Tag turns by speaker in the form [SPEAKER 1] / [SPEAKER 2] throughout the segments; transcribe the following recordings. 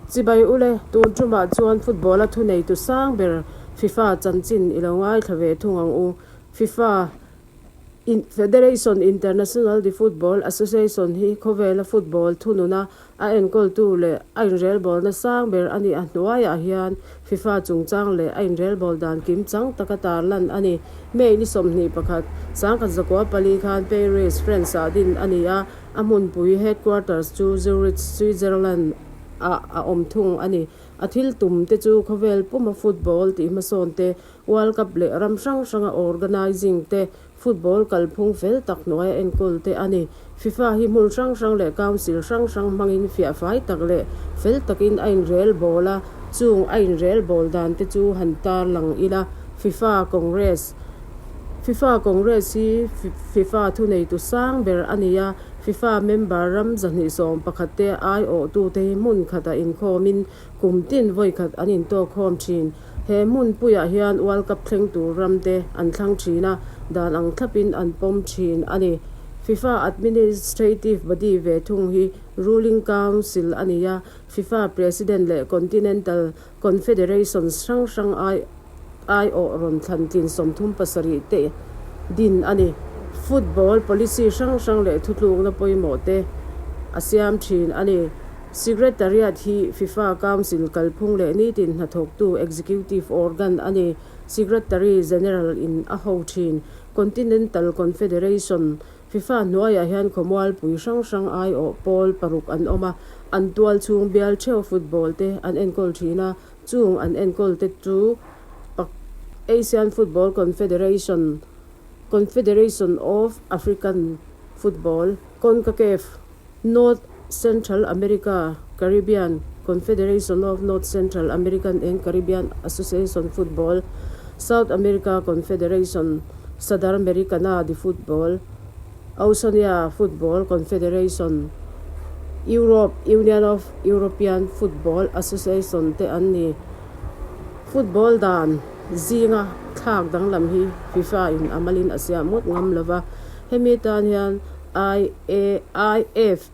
[SPEAKER 1] Chibai ule, tun tumah chuan football-a thuneitu sang ber FIFA chanchin i lo ngaithla ve thung ang u. FIFA Federation International de Football Association hi khawvela football thununa a enkawltu leh a inrelbawlna sang ber a nih a hnuaiah hian FIFA chungchang leh a inrelbawl dan kimchang taka tarlan a ni. May ni 21, 1904 khan Paris, France-ah din a ni a, a hmunpui, headquarters, chu Zurich, Switzerland ah a awm thung a ni. A thil tum te chu khawvel puma football tih hmasawn te, World Cup leh ram hrang hranga organising te, Football kalphung fel tak hnuaia enkawl te a ni. FIFA hi hmun hrang hrang leh council hrang hrang hmangin fiahfai tak leh fel takin a inrel bawl a, chung a inrel bawl dan te chu han tarlang ila. FIFA Congress FIFA Congress hi FIFA thuneitu sang ber a ni a, FIFA member ram 211 te aiawhtute hi hmun khatah inkhawmin Kum tin vawi khat an intawk khawm thin. He hmunpuiah hian World Cup thleng tur ram te an thlang thin a, dan ang thlapin an pawm thin a ni. FIFA Administrative Body ve thung hi Ruling Council a ni a, FIFA President leh Continental Confederations hrang hrang ai aiawh rawn thlan tlin 37 te din a ni. Football policy hrang hrang leh thutlukna pawimawh te a siam thin a ni. Secretariat hi FIFA Council kalphung leh nitin hnathawktu executive organ a ni. Secretary General in a ho thin. Continental Confederation, FIFA hnuaiah hian khawmualpui hrang hrang aiawh pawl paruk an awm a, an tual chhung bial theuh football te an enkawl thin a, chung an enkawl te chu Pak Asian Football Confederation, Confederation of African Football, Concacaf, North Central America, Caribbean, Confederation of North Central American and Caribbean Association Football, South America Confederation, Sudamericana de Football, Oceania Football Confederation, Europe Union of European Football Association te an ni. Football dan zinga thlak danglam hi FIFA in a malin a siam ngawt ngam lova, hemi tan hian IAIFAB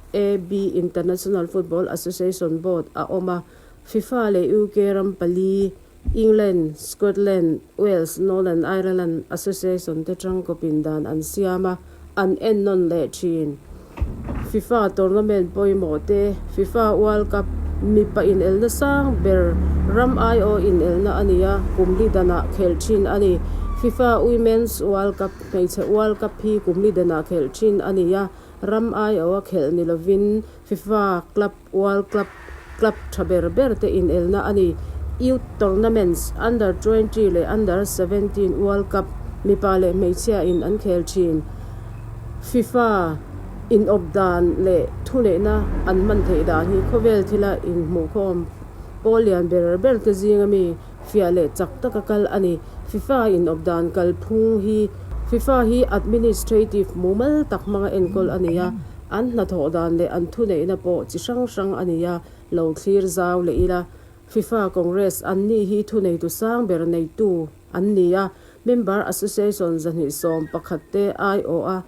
[SPEAKER 1] International Football Association Board a awm a, FIFA leh UK ram pali, England, Scotland, Wales, Northern Ireland Association te tangkawpin dan an siam a, an ennawn leh thin. FIFA tournament pawimawh te, FIFA World Cup mipa inelna sang ber ram aiawh inelna a ni a, kum li danah khelh thin a ni. FIFA Women's World Cup, hmeichhe World Cup hi kum li danah khelh thin a ni a, ram aiawha khelh ni lovin FIFA Club World Club club tha ber ber te inelna a ni. Youth Tournaments, Under 20 leh Under 17 World Cup mipa leh hmeichhia in an khel thin. FIFA inawp dan leh thuneihna an hman theih dan hi khawvel thila inhmuhkhawm pawl lian ber ber te zinga mi fiah leh chak taka kal a ni. FIFA inawp dan kalphung hi FIFA hi administrative mumal tak hmanga enkawl a ni a. An hnathawh dan leh an thuneihna pawh chi hrang hrang a ni a, lo thlir zau leh ila. FIFA Congress an nih hi thuneitu sang ber neitu an ni a, member association 211 te aiawh a,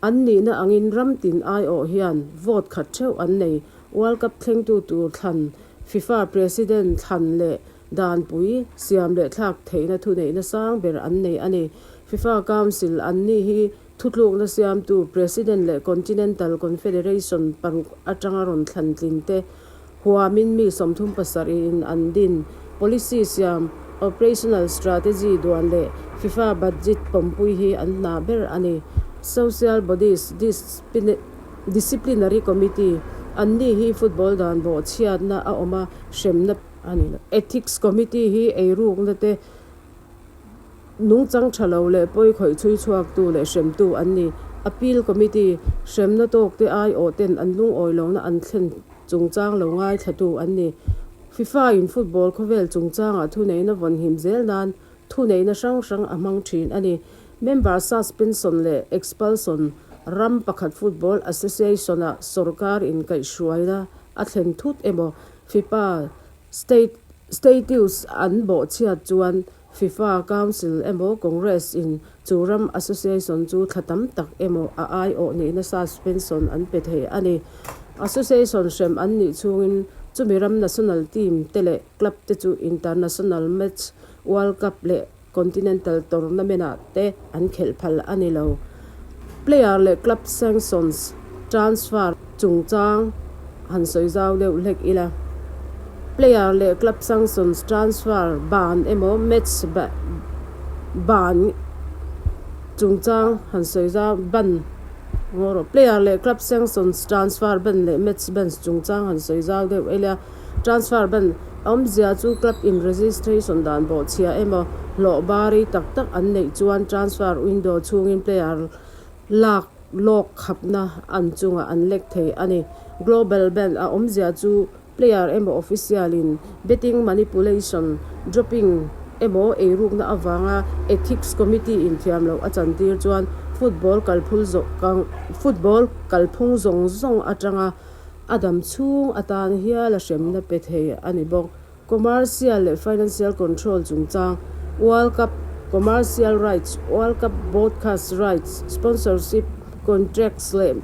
[SPEAKER 1] an nihna angin ram tin aiawh hian vote khat theuh an nei. World Cup thlengtu tur thlan, FIFA President thlan leh danpui siam leh thlak theihna thuneihna sang ber an nei a ni. FIFA Council an nih hi Thutlukna siamtu President leh Continental Confederation paruk atanga rawn thlan tlin te huamin mi 37 in an din. Policy siam, operational strategy duan leh FIFA budget pawmpui hi an hna ber a ni. Social bodies Disciplinary Committee, Anni hi football dan bawhchhiatna a awm a, hremna a ni lo. Ethics Committee hi eirukna te Nungchang tha lo leh pawi khawih chhui chhuaktu leh hremtu an ni. Appeal Committee, hremna tawkte aiawh ten an lungawi lohna an thlen chungchang lo ngaithlatu an ni. FIFA in football khawvel chungchangah thuneihna vawnhim zel nan thuneihna hrang hrang a hmang thin a ni. Member suspension leh expulsion, ram pakhat football association-ah sorkar inkaihhruaina a thlen thut emaw, FIFA State Status an bawhchhiat chuan FIFA Council emaw Congress in chu ram association chu thla tam tak emaw a aiawh nihna suspension an pe thei a ni. Association hrem an nih chhungin Chumi ram national team te leh club te chu international match, World Cup leh continental tournament ah te an khelh phal a ni lo. Player leh club sanctions transfer chungchang han sawi zau deuh hlek ila. Player leh club sanctions transfer ban emaw match ban chungchang han sawi zau ban ngaw rawh. Player leh club sanctions transfer ban leh match bans chungchang han sawi zau deuh ila. Transfer ban awmzia chu club in registration dan bawhchhia emaw hlawh bari tak tak an neih chuan transfer window chhungin player lak lawk khapna an chungah an lek thei a ni. Global ban a awmzia chu player emaw official in betting manipulation, doping emaw eirukna avanga ethics committee in thiam loh a chantir chuan football kalphul football kalphung zawng zawng atanga A dam chhung atan hial a hremna pe thei a ni bawk. Commercial leh Financial Control chungchang, World Cup Commercial Rights, World Cup Broadcast Rights, Sponsorship Contracts leh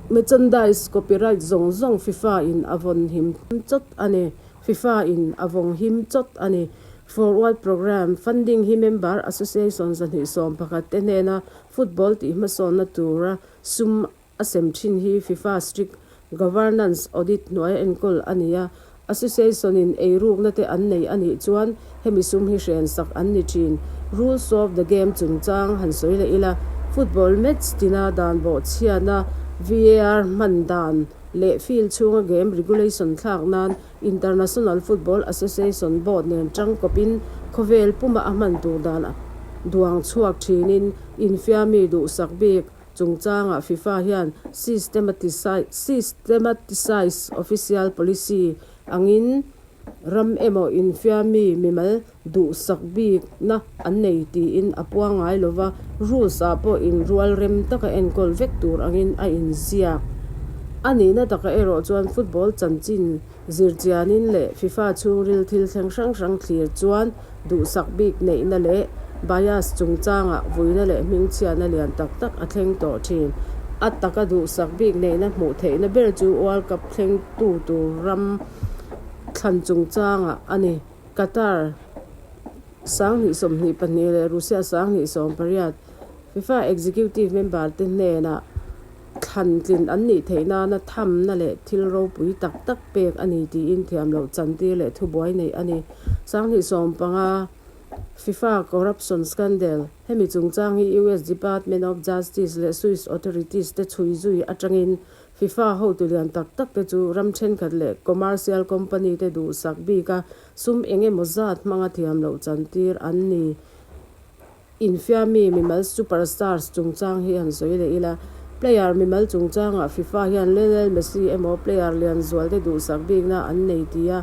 [SPEAKER 1] Merchandise Copyright zawng zawng FIFA in a vawn him chawt a ni. FIFA in a vawng him chawt a ni. Forward Programme Funding hi Member Association 211 te hnena football tihhmasawnna tura sum A sem thin hi FIFA strict governance audit hnuaia enkawl a ni a, association in eirukna te an nei a nih chuan hemi sum hi hren sak an ni thin. Rules of the game chungchang han sawi leh ila, football match tina dan bawhchhiatna, VAR hman dan leh field chhunga game regulation thlak nan International Football Association board nen tangkawpin khawvel puma a hman tur dan duang chhuak thinin infiami duhsak bik Chungchangah FIFA hian systematised official policy angin ram emaw infiami mimal duhsak bikna an nei tiin a puang ngai lova, rules ah pawh inrual rem taka enkawl vek tur angin a inziak. A nihna takah erawh chuan football chanchin Zirchianin leh FIFA chhungril thil thleng hrang hrang thlir chuan duhsak bik neihna leh bias chungchangah vuina leh hmingchhiatna lian tak tak a thleng tawh thin. A taka duhsak bik neihna hmuh theihna ber chu World Cup thlengtu tur ram thlan chungchangah a ni. Qatar 2022 leh Russia 2018 FIFA Executive member te hnenah Thlan tlin an nih theih nana thamna leh thil ropui tak tak pek a ni tiin thiam loh chantir leh thubuai neih a ni. 2015 FIFA Corruption Scandal, Hemi chungchang hi US Department of Justice leh Swiss authorities te chhui zui atangin FIFA hotu lian tak tak te chu ram thenkhat leh commercial company te duhsak bika sum eng emaw zat hmanga thiam loh chantir an ni. Infiami mimal superstars chungchang hi han sawi leh ila, player mimal chungchangah FIFA hian Lionel Messi emaw player lian zualte duhsak bikna an nei tia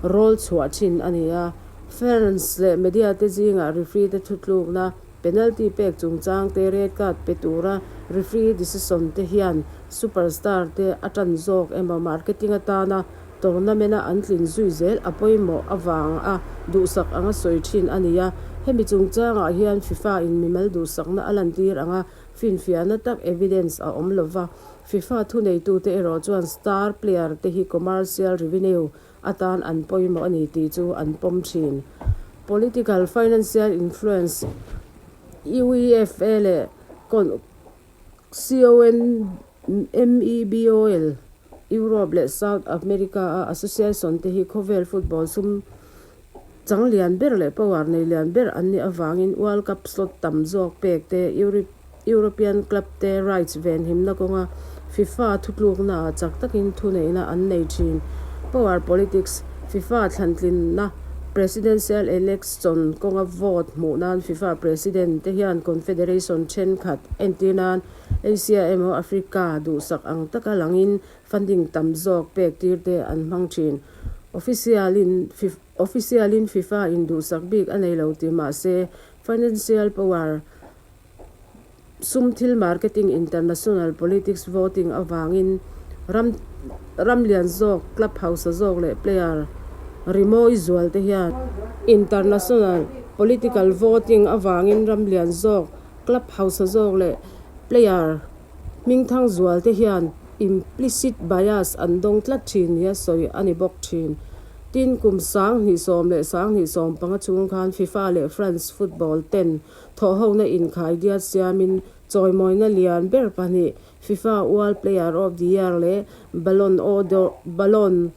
[SPEAKER 1] rawl chhuah thin a ni a. Fans leh media te zingah referee te thutlukna, penalty pek chungchang te, red card pe tura referee decision te hian superstar te a tan zawk emaw marketing atana Tournament-a an tlin zui zel a pawimawh avang a duhsak anga sawi thin a ni a, hemi chungchangah hian FIFA-in mimal duhsakna a lantir anga finfiahna tak evidence a awm lova. FIFA thuneitute erawh chuan star player te hi commercial revenue atan an pawimawh a ni tih chu an pawm thin. Political financial influence UEFA leh CONMEBOL, Europe leh South America-a association te hi khawvel football sum chang lian ber leh power nei lian ber an nih avangin World Cup slot tam zawk pek te, European club te rights venhimna kawnga FIFA thutluknaah chak takin thuneihna an nei thin. Power politics, FIFA thlantlinna Presidential election kawnga vote hmuh nan FIFA President te hian confederation thenkhat entir nan Asia emaw Africa duhsak ang taka langin funding tam zawk pek tir te an hmang thin. Official-in Official-in FIFA in duhsak bik a nei lo ti mahse financial power Sum thil marketing international politics voting avangin ram ram lian zawk, club hausa zawk leh player rimawi zual te hian international political voting avangin ram lian zawk, club hausa zawk leh player hmingthang zual te hian. Implicit bias an dawng tlat thin nia sawi a ni bawk thin. Tin, kum 2010 leh 2015 chhung khan FIFA leh France football ten thawhhona inkhaidiat siamin chawimawina lian ber pahnih FIFA World Player of the Year leh Ballon Ballon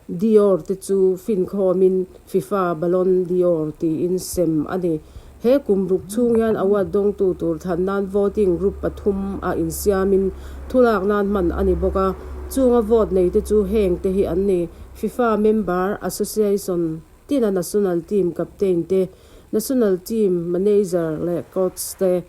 [SPEAKER 1] d'Or te chu finkhawmin FIFA Ballon d'Or tiin sem a ni. He kum ruk chhung hian award dawngtu tur thlan nan voting group pathum a insiamin thulak nan hman a ni bawk a. Chunga vote nei te chu heng te hi an ni. FIFA member association tina national team captain te, national team manager leh coach te,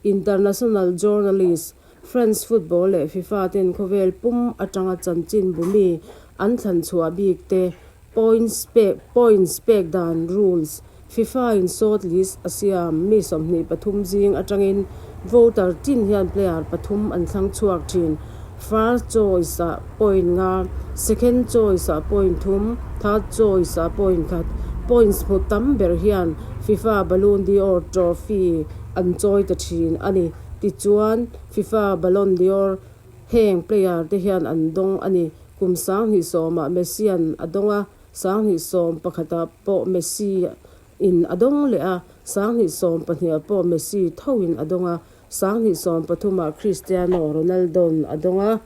[SPEAKER 1] international journalist, France football leh FIFA ten khawvel pum atanga chanchin bumi an thlan chhuah bik te, points pek points pek dan rules, FIFA in short list a siam mi 23 zing atangin voter tin hian player pathum an thlang chhuak thin. First choice ah point nga, second choice ah point thum, third choice ah point khat. Points hmu tam ber hian FIFA Ballon d'Or trophy an chawi ta thin a ni. Tichuan, FIFA Ballon d'Or heng player te hian an dawng a ni. Kum 2010 ah Messi an a dawng a, 2011 ah pawh Messi in a dawng leh a, 2022 ah pawh Messi thoin a dawng a, 2023 ah Cristiano Ronaldo a dawng a,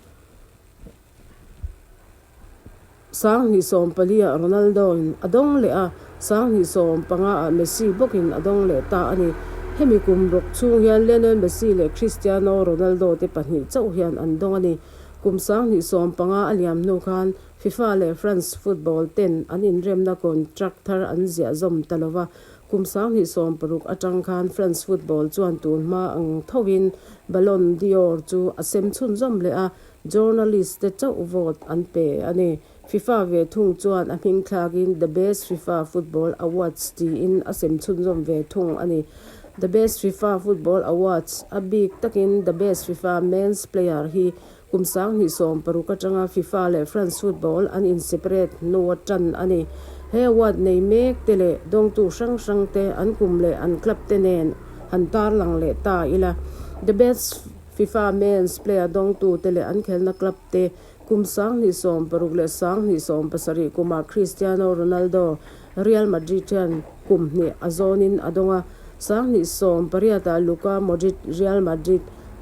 [SPEAKER 1] 2014 ah Ronaldo in a dawng leh a, 2015 ah Messi bawkin a dawng leh ta a ni. Hemi kum ruk chhung hian Lionel Messi leh Cristiano Ronaldo te pahnih chauh hian an dawng a ni. Kum 2015 a liam hnu khan FIFA leh France football ten an inremna contract thar an ziah zawm ta lova. Kum 2016 atang khan France football chuan tun hma ang thoin Ballon d'Or chu a sem chhunzawm leh a, journalist te chauh vote an pe a ni. FIFA ve thung chuan a hming thlakin The Best FIFA Football Awards tiin a sem chhunzawm ve thung a ni. The Best FIFA Football Awards a bik takin The Best FIFA Men's Player hi kum 2016 atanga FIFA leh France football an in-separate hnu tan a ni. He award nei mek te leh dawngtu hrang hrang te an kum leh an club te nen han tarlang leh ta ila. The Best FIFA Men's Player dawngtu te leh an khelna club te kum 2016 leh 2017 kumah Cristiano Ronaldo Real Madrid hian kum hnih a zawnin a dawng a. 2018 ah Luka Modric Real Madrid,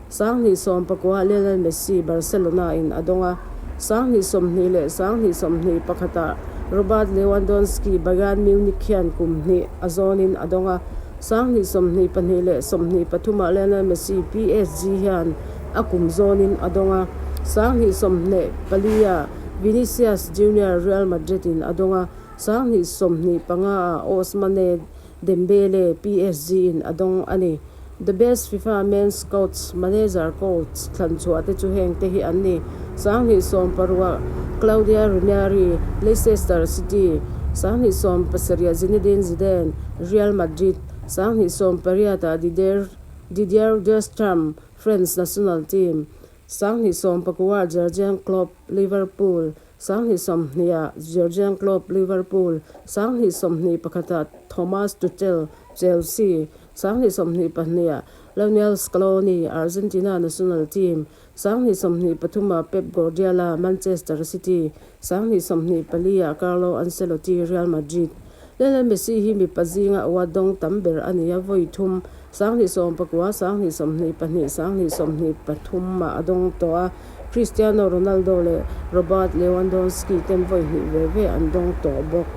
[SPEAKER 1] 2019 ah Lionel Messi Barcelona in a dawng a. 2020 leh 2021 ah Robert Lewandowski Bayern Munich hian kum hnih a zawnin a dawng a. 2022 leh 23 ah Lionel Messi PSG hian a kum zawnin a dawng a. 2024 ah Vinicius Junior Real Madrid in a dawng a. 2025 ah Ousmane Dembele PSG in a dawng a ni. The Best FIFA Men's Coach, Manager Coach thlan chhuah te chu heng te hi an ni. 2016 ah Claudio Ranieri, Leicester City, 2017 ah Zinedine Zidane, Real Madrid, 2018 ah Didier Didier Deschamps, France national team, 2019 ah Jurgen Klopp, Liverpool, 2020 ah Jurgen Klopp, Liverpool, 2021 ah Thomas Tuchel, Chelsea, 2022 ah Lionel Scaloni, Argentina national team, 2023 ah Pep Guardiola, Manchester City, 2024 ah Carlo Ancelotti, Real Madrid. Lionel Messi hi mipa zinga award dawng tam ber a ni a, vawi thum 2019, 2022, 2023 ah a dawng tawh a. Cristiano Ronaldo leh Robert Lewandowski ten vawi hnih ve ve an dawng tawh bawk.